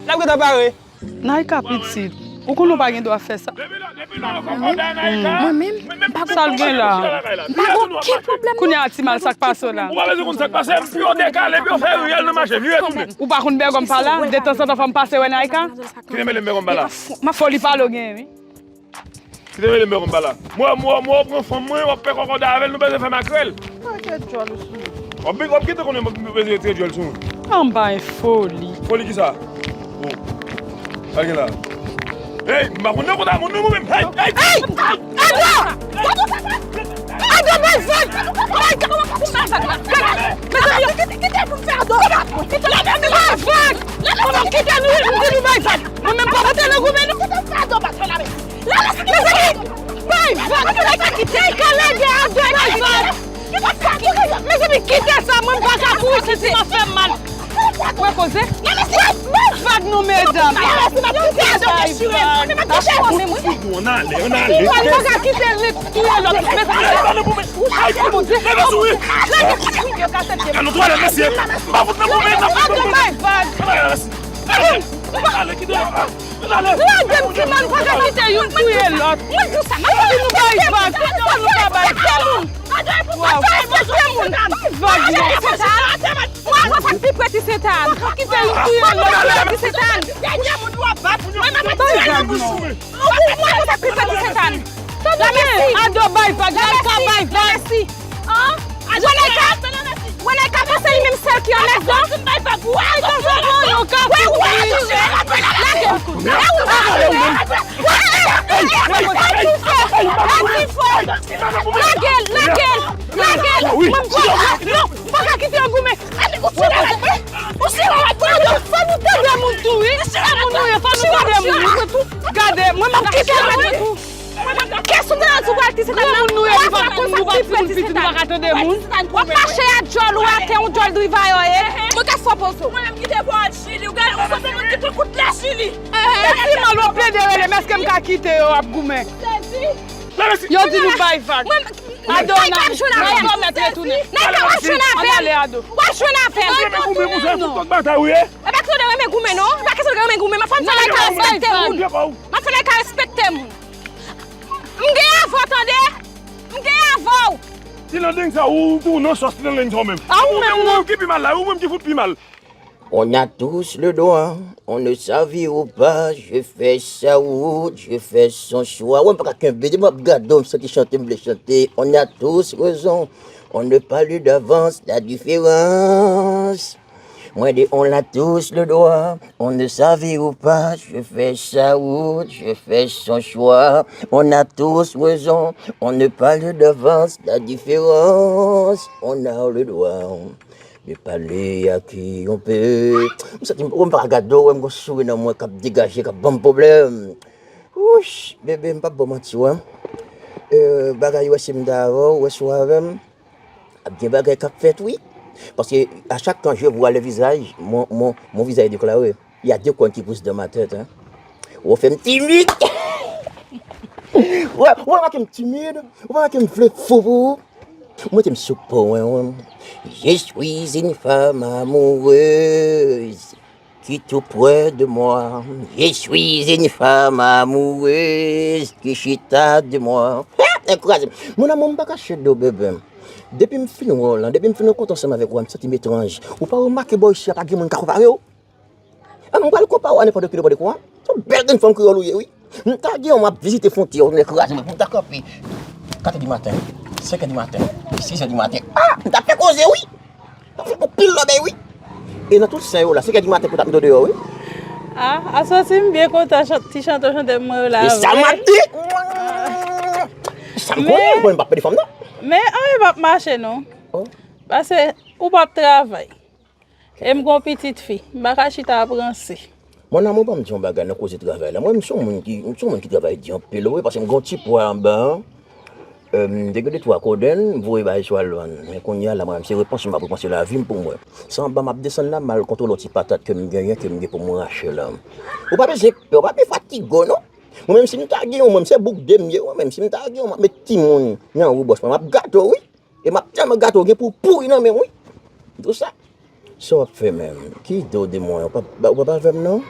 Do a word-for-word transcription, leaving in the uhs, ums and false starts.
L ap gentan pare. Naïka pitit, ou konnen w pa gen dwa fè sa. Mwen menm, mwen menm, m pa gen... Sa l gen la? M pa gen okenn pwoblèm. Kounye a, Timal, sa k pase w la? Ou pa bezwen konn sa k pase, m pi w dekale, pi w fè riyèl nan mache, vire tounen. Ou pa konn Bègòm pa la? Detanzantan fò m pase wè Naïka. Kite mele m Bègòm pa la. Foli pale w genyen, wi. Kite mele m Bègòm pa la. Mwen, mwen, mwen, w pran fanm mwen, w ap fè kòkòday avè l, nou bezwen fè makrèl. Pakèt djòl ou sou mwen. W ap, w ap kite konnen m bezwen retire djòl sou mwen. Anba yon foli. Foli kisa? Oh. Sa gen la? Hey, m pa konn nan kòt a moun nan mwen menm. Hey, hey, hey! Ado! Ado, bay vag! Bay vag! Mezanmi, kite, kite pou m fè Ado bat mwen. Kite l, bay vag! Kòman kite nou, nou di nou bay vag? Mwen menm pa pote nan goumen nou. Kite m fè Ado bat mwen la, mezanmi. Mezanmi, bay vag! Kite, kale de Ado, bay vag! Mezanmi, kite sa, mwen m pa ka kouri si ti m ap fè m mal. Wè koze? Bay vag non, medam. Bay vag. Ann ale, ann ale. Mwen pa ka kite l touye lòt. Mezanmi, ou chèche Bondye. Lage m. Yo ka tèt m. Bay vag. Ann ale, kite l. Lage m, Timal, m pa ka kite youn touye lòt. Mwen di w sa, mwen di nou bay vag. Poukisa nou pa bay timoun? Waw, bay timoun. Bay vag non. Mwen, mwen pa t pi prè ti Sentàn. Pa kite youn touye lòt. Pi prè ti Sentàn. Bay vag non. Mwen, mwen pa t pi prè ti Sentàn. Tande byen, Ado bay vag, Naïka bay vag. Wè Naïka, wè Naïka, panse li menm sèl ki an lèz non. Ay, tanzantan, yon ka fou. Lage l. Lage l, lage l, lage l. Mwen m pa ka, non, m pa ka kite yo goumen. Fò nou tande moun tou, wi. Se moun nou ye, fò nou tande moun, wi, tou. Gade, mwen m kite mwen tou. Kès ou te nan sou pral ti Sentàn nan? Moun nou ye, nou pa, nou pa timoun pitit, nou pa ka tande moun. W ap mache a djòl ou atè, yon djòl drivayò ye. Mwen ka fò poze w. Mwen menm ki te pral Chili, ou gade, ou sanble moun ki pran kout la Chili. E si mal w ap plede rele m, èske m ka kite yo ap goumen? Yo di nou bay vag. Ado, Naïka ap jwenn avè m. Naïka ap jwenn avè m. Ann ale, Ado. W ap jwenn avè m. Ou renmen goumen konsa, tout kòk batay ou ye. E pa kesyon de renmen goumen non. E pa kesyon de renmen goumen. M ap fè Naïka respekte moun. M ap fè Naïka respekte moun. M gen avè w, tande? M gen avè w. Ti landeng sa, ou tou nan sòs ti landeng sa ou menm. A ou menm non. Ou ki pi mal la, ou menm ki fout pi mal. On a tous le droit, on ne s'avire pas, je fais sa route, je fais son choix. Wè, m pa ka kenbe, depi m ap gade w, m santi chante m vle chante. On a tous raison, on ne parle d'avance la différence. Mwen di, on a tous le droit, on ne s'avire pas, je fais sa route, je fais son choix. On a tous raison, on ne parle d'avance la différence. On a le droit. Li pale a ki yon pe. M santi m, m pa ka gade w, m gon souri nan mwen k ap degaje, k ap ban m pwoblèm. Wouch, bebe, m p ap ba w manti, wè. Euh, bagay, wè, si m ta avè w, wè, si w avè m, ap gen bagay k ap fèt, wi. Paske, à chaque quand je vois le visage, mon, mon, mon visage est déclaré. Il y a deux coins qui poussent dans ma tête, hein. Ou fè m timid. Ou, ou remake m timid. Ou remake m vle fou pou ou. Mwen te m sou pwen, wi. Je suis une femme amoureuse qui tout près de moi. Je suis une femme amoureuse qui chita de moi. Ha! Enkouraje m. Mon amour, m pa ka chede w, bebe. Depi m fin wè w lan, depi m fin rankontre ansanm avèk ou, m santi m etranj. Ou pa remake bò isi a pa gen moun ka konpare w? A, m pral konpare w a nenpòt ki, nenpòt kwa. Se yon bèl grenn fanm kreyòl ou ye, wi. M ta gen yon, m ap vizite fwontyè, ou vin kraze mwen, pou m ta kanpe. Kat è di maten, senk è di maten, sis è di maten. A, m ta fè koze, wi. M ta fè anpil lòbèy, wi. E nan tout sen yo la, senk è di maten pou w t ap met deyò, wi. A, aswè si m byen kontan, chan-, ti chante w chante m mwen yo la. E sa m ap di. Sa m konnen, mwen m p ap pèdi fanm, non. Men anyen p ap mache, non. Oh. Paske ou p ap travay. E m gon pitit fi, m pa ka chita ap ranse. Mon amour, ban m di yon bagay nan koze travay la. Mwen, m se yon moun ki, m se yon moun ki travay di anpil, wi, paske m gon ti pwa anba. Euh, m te gen de twa kodenn, m voye bay sou al vann. Men kounye a la, mwen, se repons m ap repanse lavi m pou mwen. Se anba m ap desann la, m al kontwole yon ti patat ke m genyen, ke m gen pou mwen rache la. Ou pa bezwen pè, ou pa bezwen fatige w, non. Mwen menm si m ta gen yon, mwen, m se bouk de m ye, mwen menm si m ta gen yon, m ap met timoun nan wou bòs mwen, m ap gate w, wi. E m ap tèlman gate w, gen pou w pouri nan men w, wi. M di w sa. Sa w ap fè menm? Ki ide w de mwen? Ou p ap, ou p ap avè m, non?